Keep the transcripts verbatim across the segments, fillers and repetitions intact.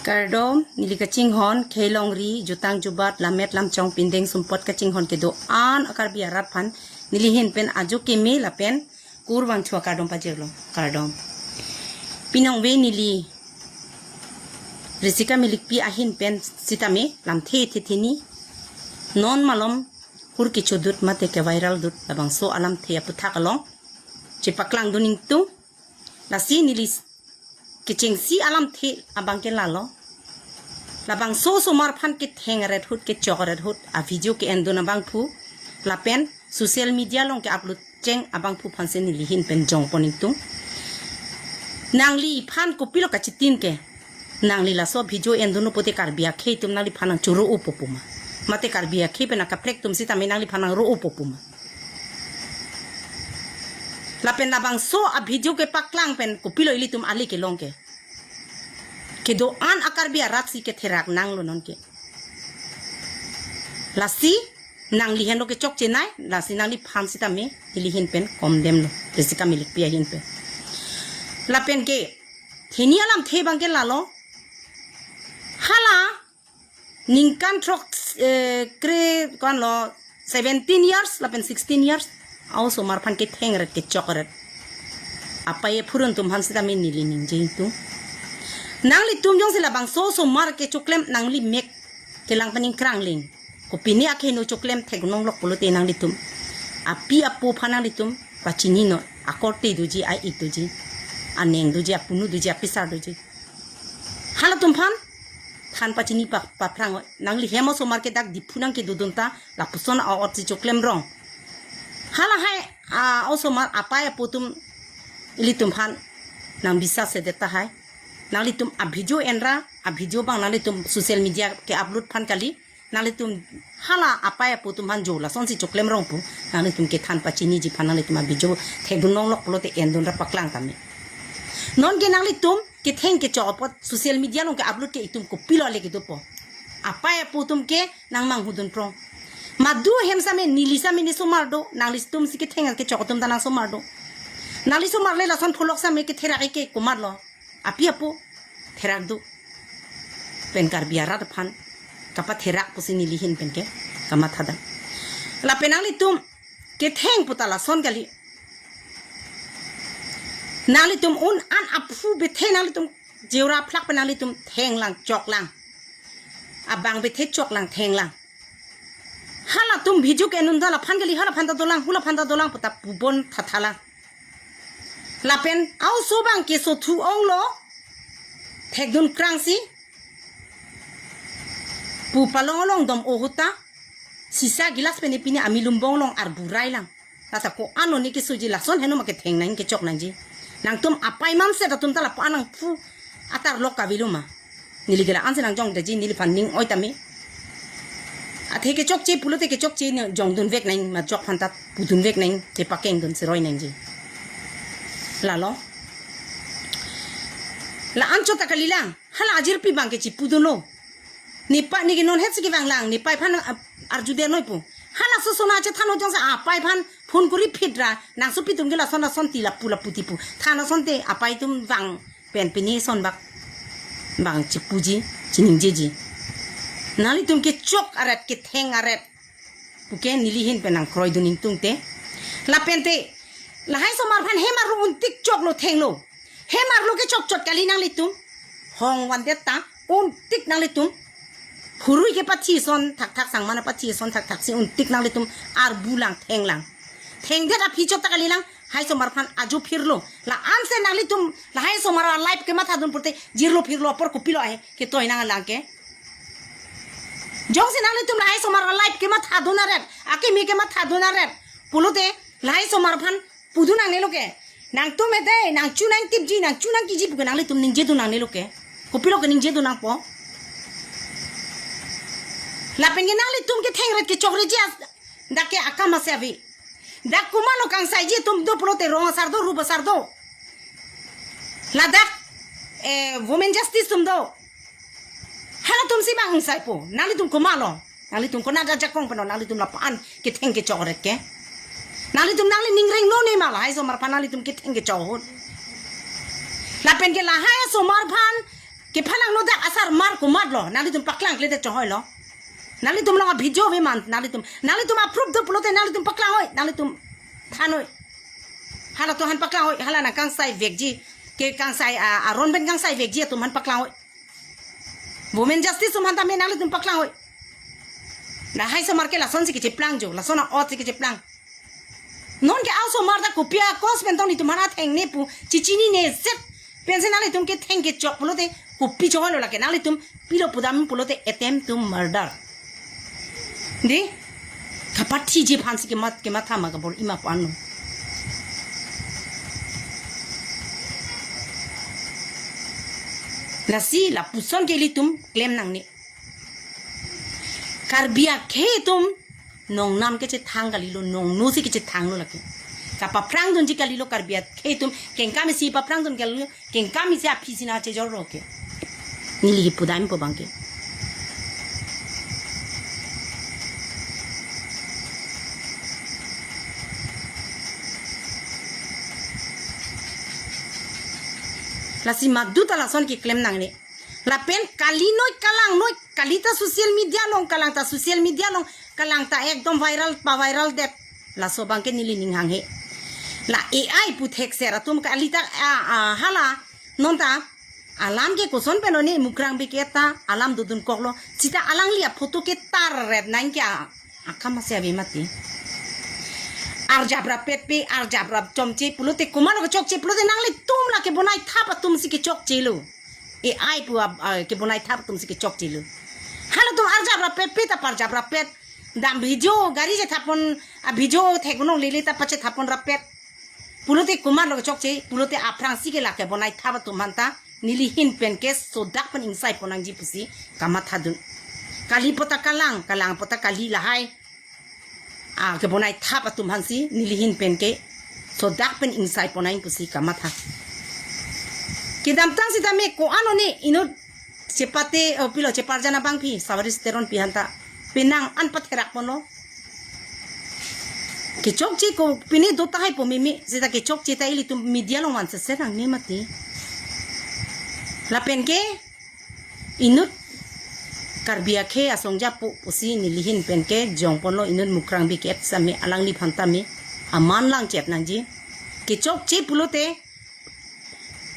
Kardom, neli kachinghon, khei longri, jutang jubat, lammet lamchong, pindeng sumpot kachinghon kedo-an a-Karbi arat aphan, neli ahin pen ajo keme lapen kurvangthu akardom pajirlo, kardom. Pinong ve neli, Risika Milikpi ahin pen sitame, lamthe thetheni, non malom, hur kechodut mate ke-viral dut, labangso alamthe aputhak along, chepaklangdun ingtung, lasi neli kechengsi alamthe abang ke lalo. Labangso osomar aphan ketheng ret ahut, kechok ret ahut a-video ke-endun abangphu, lapen social media along ke-upload cheng abangphu aphansi neli ahin pen jongpon ingtung. Nangliphan kopilo kachitin ke. Nangli laso video endunlo pute Karbi akhei atum nangliphan nangchoro-opo puma. Mate Karbi akhei pen akaprek atum sitame nangliphan nangro-opo puma. Lapen labangso a-video kepaklang pen kopilo ilitum ale kelong ke. Kedo-an a-Karbi arat si ketherak nanglo nonke. Lasi nangli henlo kechokche nai, lasi nangliphan sitame, neli ahin pen condemn lo, Risika Milikpi ahin pen. Lapen ke, theni alamthe abang ke lalo, hala, ningkan throk, eh, kre, konlo, seventeen years, lapen sixteen years, a-osomar aphan ketheng ret, kechok ret. Apei aphurun atum aphan sitame neli ningje ingtung. Nanglitum jongsi labangso osomar kechoklem nangli mek kelang pen ingkrang ling. Kopine akhei no choklem theknonglok pulote nanglitum api apo aphan nanglitum pachini non, akorte doji, a-ik doji, aneng doji, apunu doji, apisar doji. Halatum aphan than pachini pa, paphrang, nangli hem osomar ke dak Diphu nangkedodun ta lapuson a-ot si choklem rong. Halahai a-osomar apei apo atum ilitum aphan nangbisas sedet tahai. Nanglitum a-video enra, a-video abang nanglitum social media ke-upload aphan kali. Nanglitum hala apei apo atum aphan jo lasonsi choklem rong pu. Nanglitum kethan pachiniji aphan nanglitum a-video thekdun nonglok pulote endun ra paklang tame. Nonke nanglitum ketheng kechok apot social media along ke-upload ke itum kopilo le kedopo. Apei apo atum ke nangmanghudun prong. Madu hem same, neli same ne somar do, nanglitum si ketheng kechok atum ta nang somar do. Nangli somar le lason pholok same ketherak ke komatlo. Api apo therak do. Pen Karbi arat aphan kapatherak pusi neli ahin pen ke kamatha dam. Lapen nanglitum ketheng puta lason kali. Nanglitum un-an aphu bethe nanglitum jeora phlak pen nanglitum thenglang choklang. Abang bethe choklang thenglang. Halatum video ke-endun ta laphan kali, halaphan ta dolang, hulaphan ta dolang puta pubon thathalang. Lapen a-oso abang ke sothu onglo, thekdun krangsi pu palong along dom ahut ta sisa gilas pen pine ami lumbong along arburai lang. Lata ko-an lo ne kesoji, lason heno ma ketheng nang kechok nangji. Nangtum apei mamset atum ta lapu-an nangphu atar lok kavelo ma. Neli ke la-an si nangjongdeji, neliphan ning oi tame. Athe kechokche pulote kechokche ne jongdun vek nang, majok aphan ta pudun vek nang, chepakengdun seroi nangji. Lalo. La-an chot ta kalilang, hala ajirpi abang ke chipudunlo. Nepei, ne ke non het si kevanglang, nepei aphan, ah, arjude noi pu. Halaso sona chethan o jongsi apei aphan phone kori phit ra, nangsopi atum ke lason lason ti lapu lapu ti pu. Than asonte apei atum vang pen pine son bak bang chipuji, chiningjeji. Nanglitum kechok aret, ketheng aret pu ke neli ahin pen nangkroidun ingtungte. Lapente, lahai osomar aphan hem arlo untik choklo thenglo. Hem arlo kechok chot kali nanglitum. Hong vandet ta, untik nanglitum. Phurui kepathi ason thakthak, sangman apathi ason thakthak si untik nanglitum arbulang thenglang. Thengdet aphi chot ta kalilang, hai osomar aphan ajo phirlo. La-an si nanglitum, lahai osomar a-life kemathadun pulote, jirlo phirlo apor kopilo ahe, ketoi nanglang ke. Jongsi nanglitum lahai osomar a-life kemathadun aret, akimi kemathadun aret pulote, lahai osomar aphan pudun nangnelo ke. Nangtum ede, nangchu nangtipji, nangchu nangkiji pu ke nanglitum ningjedun nangnelo ke. Kopilo ke ningjedun nangpo. Lapen ke nanglitum ketheng ret kechok reji as, dak ke akam ase ave. Dak komatlo kangsaiji atum do pulote rong asar do, rup asar do. Ladak, eh, women justice atum do. Halatum si bang ingsaipo. Nanglitum komatlo. Nanglitum konat ajakong pen lo, nanglitum lapu-an ketheng kechok ret ke. Nanglitum nangli ning rengno ne ma lahai osomar aphan nanglitum ketheng kechok ahut. Lapen ke lahai osomar aphan Kephalang nodak asarmar komatlo, nanglitum paklangkle te chohoilo. Nanglitum along a-video ave ma nanglitum. Nanglitum a-proof do pulote nanglitum paklangoi, nanglitum thanoi. Halatum aphan paklangoi, hala nangkangsai vekji. Ke kangsai, a, aron pen kangsai vekji atum aphan paklangoi. Women justice atum aphan tame nanglitum paklangoi. Lahai osomar ke lasonsi kecheplang jo, lason a-ot si kecheplang. Non ke a-osomar ta kopi a-cause pen tong netum aphan athengne pu, chechinine set. Pensi nanglitum ketheng kechok pulote, kopi chohoilo lake nanglitum, pilo pudam pulote attempt to murder. Dei, kapathiji aphansi kemat, kematha ma kabor-i ma pu anlo. Lasi lapuson ke ilitum klem nangne. Karbi akhei atum nongnam kechethang kalilo, nongno si kechethanglo lake. Kapaphrang dunji kalilo Karbi akhei atum, kengkam isi paphrang dun kalilo, kengkam isi aphi si nangchejorlo ke. Neli kipudam pu abang ke. Lasi maduta lason keklem nangne. Lapen kali noi kalang noi, kali ta social media along, kalang ta social media along, kalang ta ekdom viral pa-viral det. Laso abang ke neli ning hanghe. La A I pu thekser atum kali ta, a, a, hala, non ta, alam ke koson pen one Mukrang Bey ke ta, alam dodunkoklo. Seta alangli a-photo ke tarret nang ke a, akam ase ave mati. Arjap rapet pe, arjap rap chomche pulote, komatlo kechokche pulote, nanglitum la kebonai thap atum si kechokchelo. A I pu a, a, kebonai thap atum si kechokchelo. Halatum arjap rapet pe ta parjap rapet. Dam video, gari chethap pon, a video theklonglele ta pachethap pon rapet. Pulote komatlo kechokche, pulote aphrangsi ke la kebonai thap atum aphan ta, neli ahin pen ke sodak pen ingsai pon nangji pusi kamathadun. Kali pu ta kalang, kalang pu ta kali lahai. A, kebonai thap atum aphansi, neli ahin pen ke sodak pen ingsai pon nang pusi kamatha. Kedamtang sitame ko-an one inut chepate, o pilo cheparjan abangpi, Sawaris Teronpi aphan ta penang an patherak ponlo. Kechokche ko pine do tahai po meme, seta kechokche ta ilitum media along vanseser nangne mati. Lapen ke inut Karbi akhei asong japo pusi neli ahin pen ke jong ponlo, inut Mukrang Bey ke et same alangliphan tame aman lang chet nangji. Kechokche pulote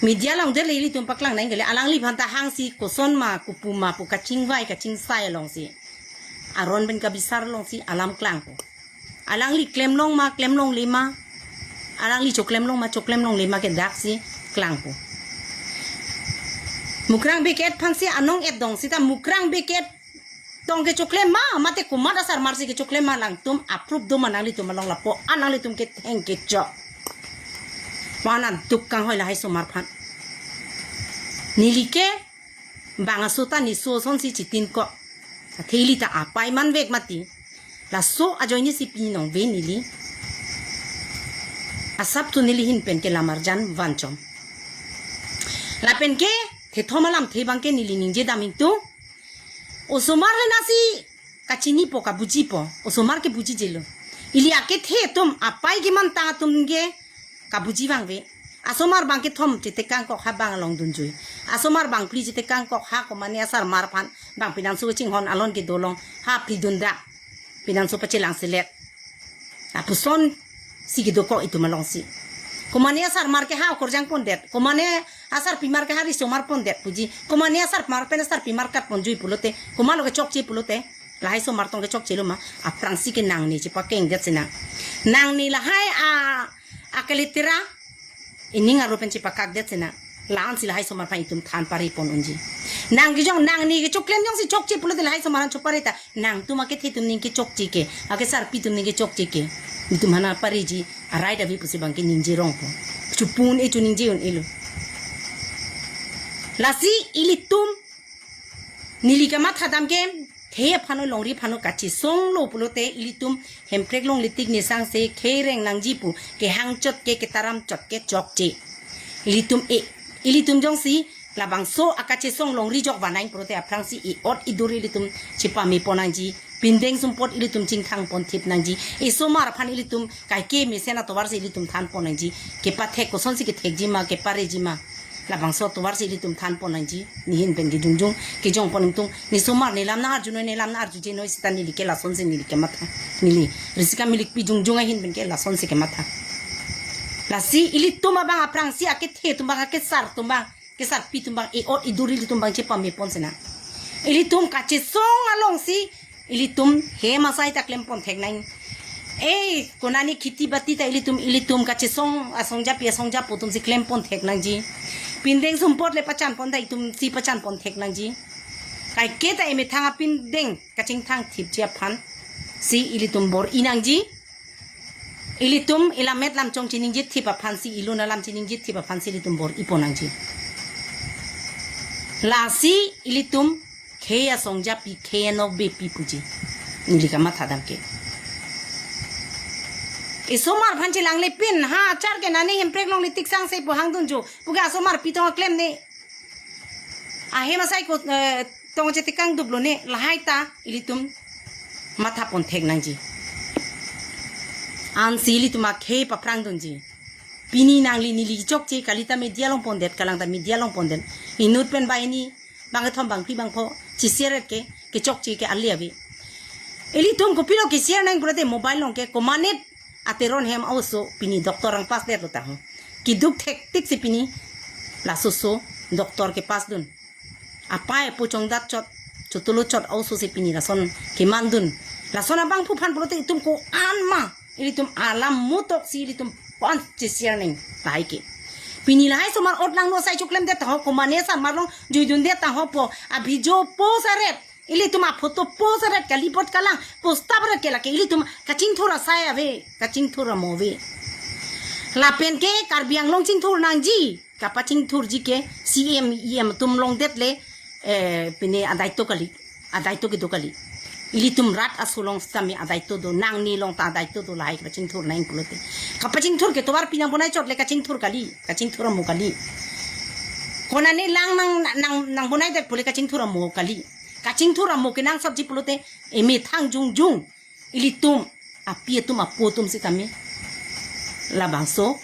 media along dele ilitum paklang nang kele, alangliphan ta hangsi koson ma kopu ma pu kachingvai kachingsai alongsi aron pen kabisar alongsi alam klangpo. Alangli klemlong ma klemlongle ma, alangli choklemlong ma choklemlongle ma ke daksi klangpo. Mukrang Bey ke et aphansi anong et dong seta Mukrang Bey ke et tong kechoklem ma, mate komat asarmar si kechoklem ma, nangtum a-proof do ma nanglitum along, lapu-an nanglitum ketheng kechok. Mana duk kanghoi lahai osomar aphan. Neli ke bang aso ta neso asonsi chetinkok. Athe ili ta apei manvek mati. Laso ajoine si pinong ve neli. Asap tu neli ahin pen ke lamarjan vanchom. Lapen ke thethom alamthe abang ke neli ningje dam ingtung. Osomar le nasi kachinipo, kabujipo. Osomar ke bujijelo. Ili akethe atum, apei kemantang atum ke kabuji vangve. Asomar bang kethom chetekangkok ha bang along dunjui. Asomar bang phli chetekangkok ha komane asarmar aphan bang pinanso kachinghon alon kedo along ha phli dundak. Pinanso pachelang selet. Lapuson si kedokok itum alongsi. Komane asarmar ke ha okorjang pondet. Komane asarpimar ke ha risomar pondet puji. Komane asarmar pen asarpimar kat ponjui pulote. Komatlo kechokche pulote. Lahai osomar tong kechokchelo ma. Aphrangsi ke nangne chepakengdet sinang. Nangne lahai a, akalitera. Ining aro pen chepakakdet sinang. La-ansi lahai osomar aphan itum than pare pon unji. Nang kejong nangne kechoklem jongsi chokche pulote lahai osomar aphan chopare ta. Nangtum akethe atum ning kechokche ke. Akesarpi atum ning kechokche ke. Itum aphan pareji. Arai davi pusi bang ke ningje rongpo. Chupun e chu ningje un-elo. Lasi ilitum neli kamathadam ke khei aphan o longri aphan o kachesonglo pulote ilitum Hemprek longle tik nesang se khei reng nangji pu kehang chot ke ketaram chot ke chokche. Ilitum e, ilitum jongsi labangso akachesong longri jok vanang pulote aphrangsi e-ot idur ilitum chepame pon nangji. Pindeng sumpot ilitum chingthang pon thip nangji. Esomar aphan ilitum kaike mesen atovar si ilitum than pon nangji. Kepathek kosonsi kethekji ma, kepareji ma. Labangso atovar si ilitum thanpon nangji, ne ahin pen ke jongjong, kejongpon ingtung, ne osomar ne lam nang-arjunoi, ne lam nang-arjuje noi seta neli ke lasonsi neli kematha. Neli Risika Milikpi jongjong ahin pen ke lasonsi kematha. Lasi ilitum abang aphrangsi akethe atum abang, akesar atum abang, kesarpi atum abang, e-ot edur ilitum abang chepamepon sinang. Ilitum kachesong alongsi ilitum hem asai ta klempon thek nang. Eh, konane kheti bati ta ilitum, ilitum kachesong asongjapi asongjapo atumsi klempon thek nangji. Pindeng sumpot le pachanpon ta itumsi pachanpon thek nangji. Kaike ta emethang apindeng kachingthang thipji aphansi ilitum bor-i nangji. Ilitum elamet lam chong chiningje thip aphansi, ilun alam chiningje thip aphansi ilitum bor-ipon nangji. Lasi ilitum khei asongjapi, khei anokbepi puji. Neli kamatha dam ke. Esomar aphan chelangle pin, ha, achar ke nane hemprek longle tiksang se pu hangdunjo. Puke asomar pitong aklem ne. Ahem asai ko, eh, tong chetekang duplo ne, lahai ta ilitum mathapon thek nangji. Ansi ilitum akhei paphrangdunji. Pini nangli neli chokche kali ta media along pondet, kalang ta media along pondet. Inut pen banghini, bangkethom, bangphli, bangpho, cheshare ke, kechokche ke ali ave. Ilitum kopilo keshare nang pulote mobile along ke komanit ateron hem a-oso pini doctor rang pass detlo ta ho. Keduk thektik si pini laso oso doctor kepass dun. Apei apo chongdat chot, chotolo chot a-oso si pini lason kemandun. Lason abangphu aphan pulote itum ko-an ma, ilitum alam mutok si ilitum pan cheshare nang lahai ke. Pini lahai osomar ot langno asai choklemdet ta ho, komane osomar along juidundet ta ho pu, a-video post aret, ilitum a-photo post aret kali apot kalang, post tap aret ke lake ilitum kachingthur asai ave, kachingthur amo ave. Lapen ke Karbi Anglong chingthur nangji, kapachingthurji ke C M, E M atum longdet le, eh, pine adaito kali, adaito kedo kali. Ilitum rat aso along sitame adaito do, nangne along ta adaito do, lahai kapachingthur nang pulote. Kapachingthur ke tovar pinang bonai chot le kachingthur kali, kachingthur amo kali. Konane lang nang, nang, nang bonai det pule kachingthur amo kali. Kachingthur amo kenangsotji pulote, emethang jongjong ilitum api atum apo atum sitame labangso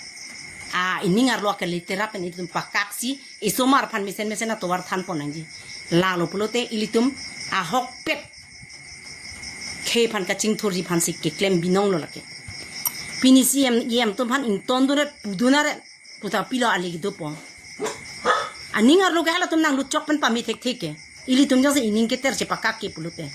a-ining arlo akele terap pen ilitum pakak si esomar aphan mesen mesen atovar thanpon nangji. Lalo pulote ilitum ahokpet khei aphan kachingthurji aphansi keklem binonglo lake. Pini C M, E M atum aphan ingtondundet, pudundet, puta pilo ali kedopo. Aning arlo ke halatum nanglut chok pen pame thekthek ke. Ilitum jongsi ining keter chepakak ke pulote.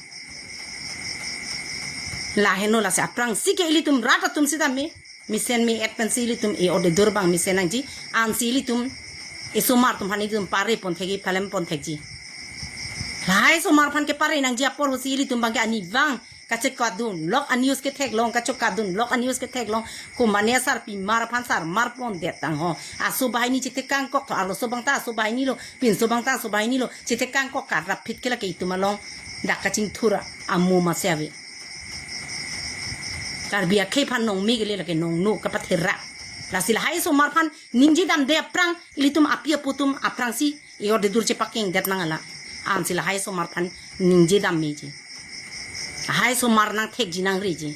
Lahenlo, lasi aphrangsi ke ilitum rat atum sitame mesen me-et pensi ilitum e-ot edur abang mesen nangji, ansi ilitum esomar atum aphan ilitum parepon thekji, phalempon thekji. Lahai osomar aphan kepare nangji apor ahutsi ilitum abang ke ani vang kachekadunlok a-news ketheklong, kachekadunlok a-news ketheklong, komane asarpimar aphan sarmar pondet tang ho. Aso banghini chetekangkok tho, arloso abang ta aso banghini lo, pinso abang ta aso banghini lo, chetekangkok karap phit ke lake itum along dak kachingthur amo masi ave. Karbi akhei aphan nongme kele lake nongno kapathera. Lasi lahai osomar aphan ningjedamde aphrang, ilitum api apo atum aphrangsi e-ot edur chepakengdet nang ala. Ansi lahai osomar aphan ningjedamme ji. Lahai osomar nangthekji nangreji.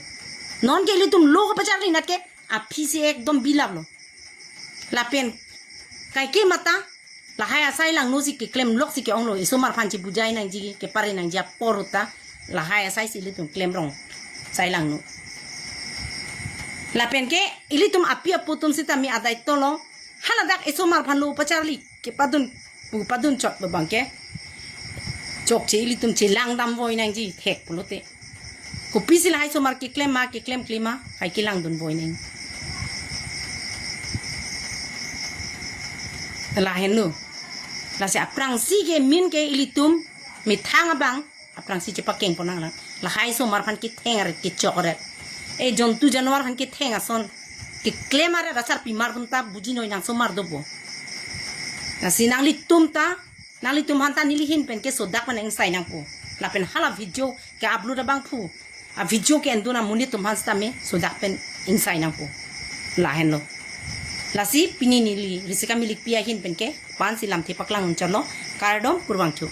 Non ke ilitum lo kapacharli nat ke aphi si ekdom bilaplo. Lapen kaike mata lahai asai langno si keklemlok si ke-onglo, esomar aphan chebujai nangji, kepare nangji apor ahut ta lahai asai si ilitum klemrong sai langno. Lapen ke ilitum api apo atum sitame adaito lo, haladak esomar aphan lo pacharli kepadun, pu padun chot abang ke chokche ilitum chelangdam voi nangji thek pulote. Kopisi lahai osomar keklem ma, keklemkle ma, hai kelangdun voi nang. Lahenlo. Lasi aphrangsi ke min ke ilitum methang abang aphrangsi chepakengpon nanglang. Lahai osomar aphan ketheng aret, kechok aret. E jontu januar aphan ketheng ason keklem aret asarpimar atum ta bujinoi nang osomar dopo. Lasi nanglitum ta, nanglitum aphan ta neli ahin pen ke sodak pen ingsai nangpo. Lapen hala video ke-upload abangphu, a-video ke-endun amonit atum aphan sitame sodak pen ingsai nangpo. Lahenlo. Lasi pini neli Risika Milikpi ahin pen ke la-ansi lamthe paklang unchotlo. Kardom, kurvangthu.